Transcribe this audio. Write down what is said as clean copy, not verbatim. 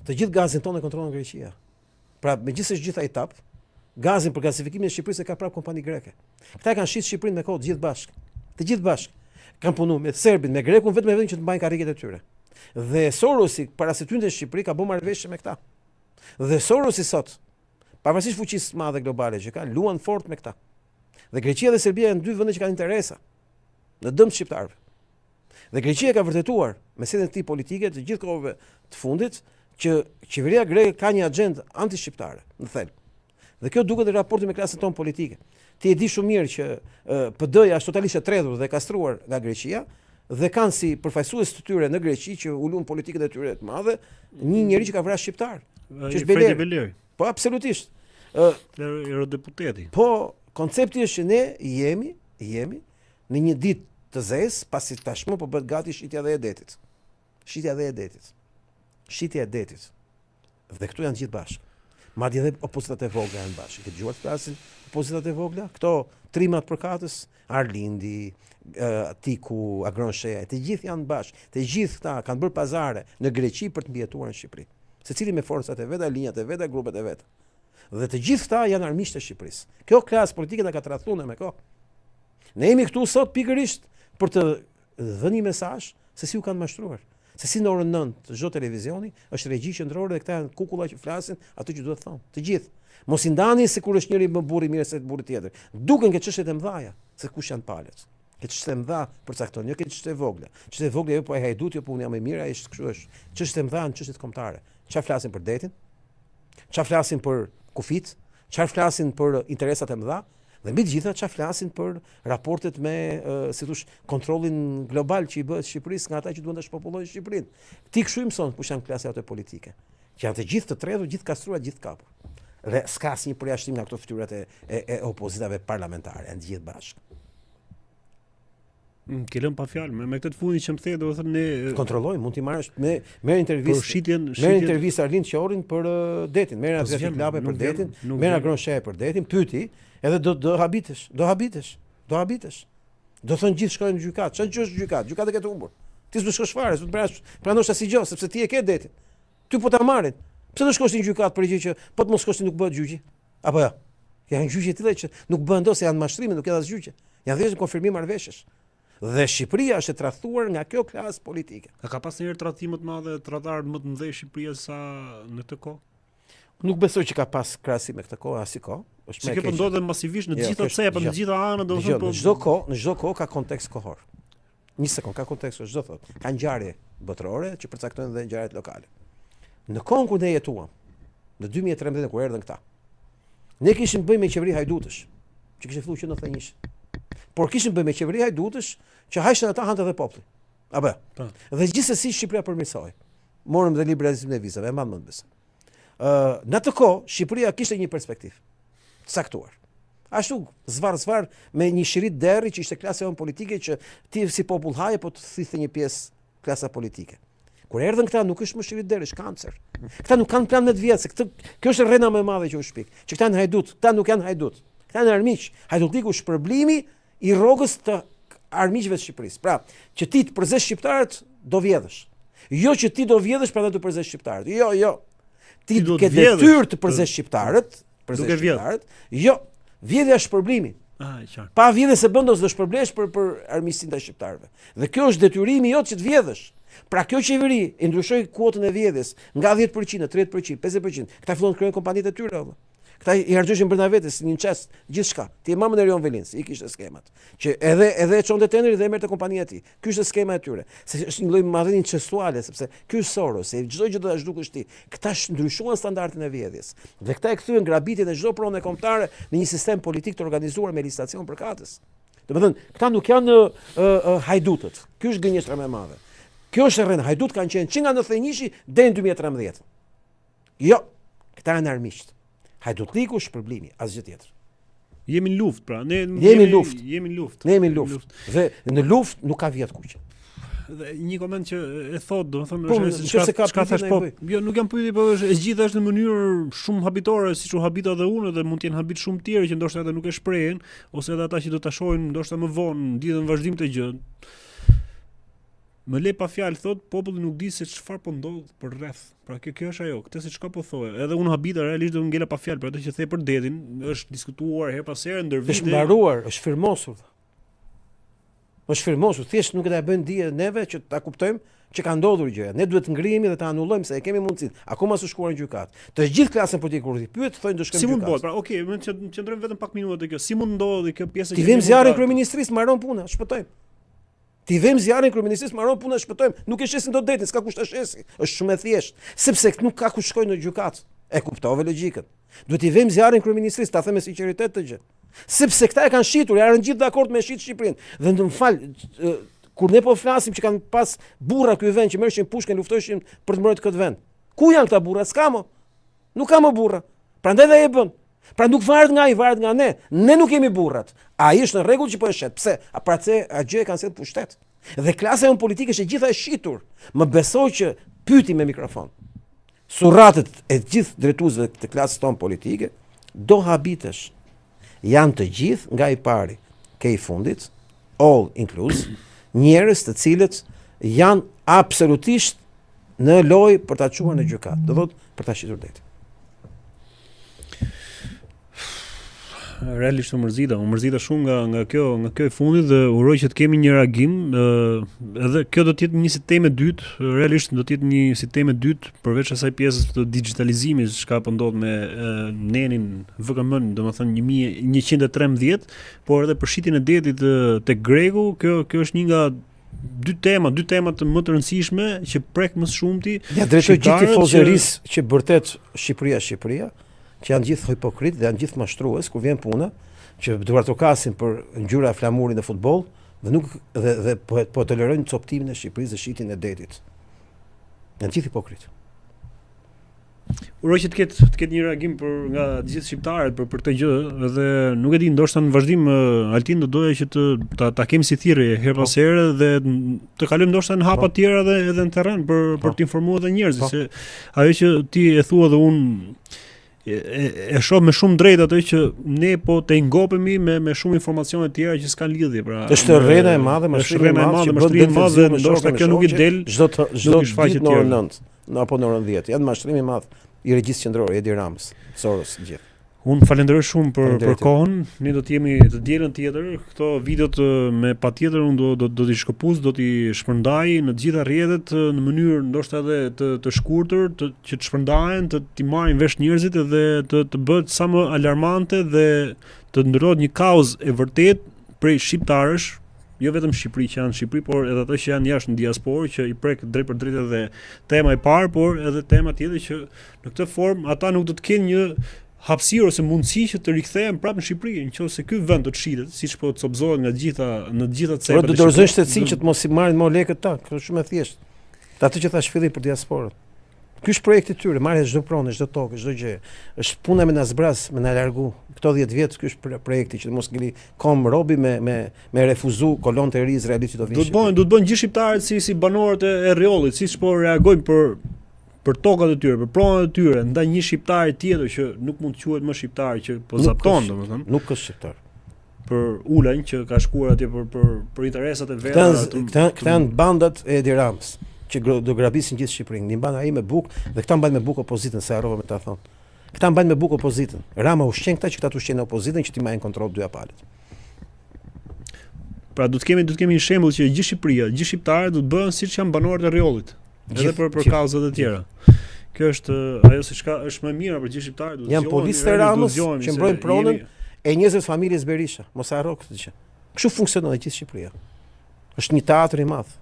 Të gjithë gazin tonë e kontrollon Greqia. Pra, megjithëse është gjithë ai tap, gazin për gazifikimin e Shqipërisë e ka prapë kompani greke. Këta e kanë shit Shqipërinë me kohë të gjithë bashkë. Të gjithë bashkë. Kanë punuar me serbin, me grekun vetëm e vetëm që të mbajnë karriget e tyre. Dhe Sorosi para se të hynte në Shqipëri ka bërë marrëveshje me këta. Dhe Sorosi sot, pavarësisht fuqisë së madhe globale që ka, luan fort me këta. Dhe Greqia dhe Serbia janë dy vende që kanë interesa në dëm të shqiptarëve. Dhe Greqia ka vërtetuar me sjelljen e tij politike të gjithë kohëve të fundit që qeveria greke ka një axhendë antishqiptare në thelb. Dhe kjo duket në raportin me klasën tonë politike. Ti e di shumë mirë që PD-ja është totalisht e tredhur dhe e kastruar nga Greqia dhe kanë si përfaqësues të tyre në Greqi që u luan politikën e tyre të madhe, një njeri që ka vrarë shqiptar, që është Beleri. Beleri. Po absolutisht. Ë eurodeputeti. Po, koncepti është që ne jemi, jemi në një ditë të zezë, pasi tashmë po bëhet gati shitja dhe e detit. Shitja dhe e detit. Shitja e detit. Dhe këtu janë gjithë bashkë. Madje edhe opozitat e vogla janë bashkë. Ke dëgjuar të flasin opozitat e vogla? Këto trimat përkatës, Arlindi, Tiku, Agron Shehaj, të gjithë janë bashkë. Të gjithë këta kanë bërë pazare në Greqi për të mbijetuar në Shqipëri. Secili me forcat e veta, linjat e veta, grupet e veta. Dhe të gjithë këta janë armiqtë e Shqipërisë. Kjo klasë politike na ka tradhtuar me kohë. Ne jemi këtu sot pikërisht për të dhënë një mesazh se si u kanë mashtruar. Se si në orën 9 të çdo televizioni është regji qendrore dhe këta janë kukulla që flasin ato që duhet të thonë. Të gjithë. Mos i ndani sikur është njëri më burrë i mirë se burri tjetër. Duken ke çështjet e mëdha se kush janë palët. Ke çështjet e mëdha përcaktojnë, jo ke çështjet e vogla. Çështjet e vogla jo po ai hajdut, jo po unë jam i mirë, ai është kështu është. Çështjet e mëdha janë çështjet kombëtare. Çfarë flasin për detin? Çfarë flasin për kufit? Çfarë flasin për interesat e mëdha? Dhe mbi të gjitha çfarë flasin për raportet me, si thosh, kontrollin global që i bëhet Shqipërisë nga ata që duan ta shpopullojnë Shqipërinë. Ti kështu i mëson kush janë klasa jote politike. Që janë të gjithë të tredhur, gjithë kastruar, gjithë kapur. Dhe s'ka asnjë përjashtim nga këto fytyrat e, e, e opozitave parlamentare, janë të gjithë bashkë. Mm, ke lënë pa fjalë, me, me këtë të fundit që më the, domethënë ne kontrolloj, mund t'i marrësh me merr intervistë. Për shitjen, shitjen merr intervistë Arlind Qorrin për uh, detin, merr po Adriatik Lapaj për detin, merr Agron Shehaj për detin, pyeti, edhe do do habitesh, do habitesh, do habitesh. Do thonë gjithë shkojnë në gjykatë, çfarë gjë është gjykatë? Gjykatë e ke të humbur. Ti s'do shkosh fare, s'do të pranosh, pranosh asnjë gjë, sepse ti e ke detin. Ty po ta marrin. Pse do shkosh në gjykatë për gjë që po të mos shkosh ti nuk bëhet gjyqi? Apo jo? Janë gjyqe të tilla që nuk bëhen dot se janë mashtrime, nuk janë as gjyqe. Janë thjesht konfirmim marrëveshjesh. Dhe Shqipëria është e tradhtuar nga kjo klasë politike. A ka pas ndonjëherë tradhti më të madhe, tradhtar më të mëdhenj Shqipëria sa në këtë kohë? Nuk besoj që ka pas krahasim me këtë kohë, asnjë kohë. Është më e keq. Po ndodh masivisht në të jo, gjitha cepat, në të gjitha anët, domethënë po. Në çdo kohë, në çdo kohë ka kontekst kohor. Një sekond, ka kontekst, ç'do thotë. Ka ngjarje botërore që përcaktojnë dhe ngjarjet lokale. Në kohën kur ne jetuam, në 2013 kur erdhën këta, ne kishim të bëjmë me qeveri hajdutësh, që kishin filluar që në 91. Por kishim të bëjmë me qeveri hajdutësh që hajshin ata hante dhe populli. Apo. Jo? Po. Dhe gjithsesi Shqipëria përmirësohej. Morëm dhe liberalizimin e vizave, e mban mend besoj. Ë, në atë kohë Shqipëria kishte një perspektivë të caktuar. Ashtu zvarr zvarr me një shirit derri që ishte klasa jonë politike që ti si popull haje po të thithte një pjesë klasa politike. Kur erdhën këta nuk është më shirit derri, është kancer. Këta nuk kanë plan me të vjedhë, se këtë kjo është rrena më e madhe që u shpik. Që këta janë hajdut, këta nuk janë hajdut. Këta janë armiq. Hajdutliku është shpërblimi i rrogës të armiqve të Shqipërisë. Pra, që ti të përzesh shqiptarët, do vjedhësh. Jo që ti do vjedhësh, prandaj do përzesh shqiptarët. Jo, jo. Ti, ti ke detyrë të përzesh shqiptarët, përzesh shqiptarët. Jo. Vjedhja është shpërblimi. Ah, e qartë. Pa vjedhje s'e bën dot do shpërblesh për për armiqësinë ndaj shqiptarëve. Dhe kjo është detyrimi jot që të vjedhësh. Pra kjo qeveri e ndryshoi kuotën e vjedhjes nga 10% në 30%, 50%. Këta filluan të krijojnë kompanitë e tyre. Këta i harxhoshin brenda vetes në incest gjithçka. Ti e mban mend Erion Velinë, si i kishte skemat. Që edhe edhe e çonte tenderin dhe e merrte kompania e tij. Ky ishte skema e tyre. Se është një lloj marrëdhënie incestuale sepse ky është Soros, se çdo gjë do ta zhdukësh ti. Këta ndryshuan standardin e vjedhjes. Dhe këta e kthyen grabitjen e çdo prone kombëtare në një sistem politik të organizuar me legjislacion përkatës. Domethënë, këta nuk janë uh, uh, hajdutët. Kjo është gënjeshtra më e madhe. Kjo është rrenë, hajdut kanë qenë që nga 91-shi deri në 2013. Jo, këta janë armiqtë. Hajdutlliku shpërblimi, asgjë tjetër. Jemi në luftë, pra. Ne jemi në luftë. Jemi në luftë. Ne jemi në luftë. Dhe në luftë nuk ka vija të kuqe. Dhe një koment që e thot, domethënë po, është çka çka çka thash po. Jo, nuk jam pyetje, po është e gjitha është në mënyrë shumë habitore, siç u habita edhe unë dhe mund të jenë habit shumë të tjerë që ndoshta edhe nuk e shprehin ose edhe ata që do ta shohin ndoshta më vonë në ditën në vazhdim të gjë. Më le pa fjalë thot, populli nuk di se çfarë po ndodh përreth. Pra kjo kjo është ajo, këtë se çka po thoje. Edhe unë habita realisht do ngela pa fjalë për atë që the për detin, është diskutuar herë pas here ndër vite. Është mbaruar, është firmosur. Është firmosur, thjesht nuk e ta bëjnë dije neve që ta kuptojmë që ka ndodhur gjëja. Ne duhet të ngrihemi dhe ta anullojmë se e kemi mundësinë. Akoma s'u shkuar në gjykatë. Të gjithë klasën politike kur i pyet thonë do shkojmë në gjykatë. Si mund bëhet? Pra, okay, mund të qëndrojmë vetëm pak minuta te kjo. Si mund ndodhi kjo pjesë që T'i vëmë zjarrin kryeministrisë, mbaron puna, shpëtojmë. T'i vëmë zjarrin kryeministrisë, mbaron puna, shpëtojmë. Nuk e shesin dot detin, s'ka kush ta shesi. Është shumë e thjeshtë, sepse nuk ka kush shkojë në gjykatë. E kuptove logjikën. Duhet t'i vëmë zjarrin kryeministrisë, ta them me sinqeritet këtë gjë. Sepse këta e kanë shitur, janë gjithë dakord me shit Shqipërinë. Dhe më fal, kur ne po flasim që kanë pas burra ky vend që merrshin pushkën, luftojshin për të mbrojtur këtë vend. Ku janë këta burra? S'ka më. Nuk ka më burra. Prandaj dhe e bën. Pra nuk varet nga ai, varet nga ne. Ne nuk jemi burrat. Ai është në rregull që po e shet. Pse? A pra se atë gjë e kanë sjellë pushtet. Dhe klasa jonë politike është e gjitha e shitur. Më beso që pyti me mikrofon. Surratet e gjithë drejtuesve të klasës tonë politike do habitesh. Janë të gjithë nga i pari ke i fundit, all inclusive, njerëz të cilët janë absolutisht në lojë për ta çuar në gjykatë, do thotë për ta shitur detin. Realisht u mërzita, u mërzita shumë nga nga kjo, nga kjo e fundit dhe uroj që të kemi një reagim, ë edhe kjo do të jetë një si temë e dytë, realisht do të jetë një si temë e dytë përveç asaj pjesës të digjitalizimit çka po ndodh me e, nenin VKM, domethënë 1113, por edhe për shitjen e detit tek Greku, kjo kjo është një nga dy tema, dy tema të më të rëndësishme që prek më së shumti. Ja drejtoj gjithë tifozerisë që... që bërtet Shqipëria Shqipëria, që janë gjithë hipokrit dhe janë gjithë mashtrues kur vjen puna, që duartrokasin për ngjyra e flamurit në futboll dhe nuk dhe dhe po po tolerojnë copëtimin e Shqipërisë dhe shitjen e detit. Janë gjithë hipokrit. Uroj që të ketë të ketë një reagim për nga të gjithë shqiptarët për për këtë gjë dhe nuk e di ndoshta në vazhdim Altin do doja që të ta ta kemi si thirrje herë pas po. here dhe të kalojmë ndoshta në hapa po. të tjera dhe edhe në terren për për po. të informuar edhe njerëzit se ajo që ti e thua dhe unë e, e, e shoh me shumë drejt atë që ne po të ngopemi me me shumë informacione të tjera që s'kan lidhje pra është rrena e madhe mashtrimi i madh që bën e madhe ndoshta kjo nuk i del çdo çdo ditë në orën 9 Në apo në orën 10. Janë mashtrim i madh i regjisë qendrore Edi Ramës, Soros gjithë. Unë falenderoj shumë për për kohën. Ne do të jemi të dielën tjetër. Këto videot me patjetër unë do do do t'i shkëpus, do t'i shpërndaj në të gjitha rrjetet në mënyrë ndoshta edhe të të shkurtër, të që të shpërndahen, të t'i marrin vesh njerëzit edhe të të bëhet sa më alarmante dhe të ndërtohet një kauzë e vërtetë prej shqiptarësh jo vetëm Shqipëri që janë në Shqipëri, por edhe ato që janë jashtë në diasporë që i prek drejtpërdrejt edhe tema e parë, por edhe tema tjetër që në këtë formë ata nuk do të kenë një hapësirë ose mundësi që të rikthehen prapë në Shqipëri, nëse ky vend do të shitet, siç po copëzohet nga gjitha në të gjitha cepat. Do të dorëzojnë shtetësinë që të mos i marrin më lekët ta, kjo është shumë e thjeshtë. Atë që thashë fillim për diasporën. Ky është projekti i tyre, marrja çdo pronë, çdo tokë, çdo gjë. Është puna me na zbraz, me na largu. Këto 10 vjet ky është projekti që të mos ngeli kom robi me me me refuzu kolonët e ri izraelitë që do vinë. Do të bëhen, do të bëhen gjithë shqiptarët si si banorët e, e Rrjollit, siç po reagojnë për për tokat e tyre, për pronat e tyre, ndaj një shqiptari tjetër që nuk mund të quhet më shqiptar që po zapton, domethënë. Nuk është shqiptar. për Ulajn që ka shkuar atje për për për interesat e veta. Këta këta këta janë bandat e Edi Ramës që do grabisin gjithë Shqipërinë. I mban ai me bukë dhe këta mbajnë me bukë opozitën, se harrova me ta thonë. Këta mbajnë me bukë opozitën. Rama ushqen këta që këta të ushqejnë opozitën që t'i mbajnë kontroll dyja palët. Pra do të kemi do të kemi një shembull që gjithë Shqipëria, gjithë shqiptarët do të bëhen siç janë banorët e Rrjollit. Edhe për për kauzat e tjera. Kjo është ajo se çka është më e mira për gjithë shqiptarët, do të Janë policët e Ramës që mbrojnë pronën e njerëzve të familjes Berisha. Mos harro këtë gjë. Kështu funksionon e gjithë Shqipëria. Është një teatr i madh.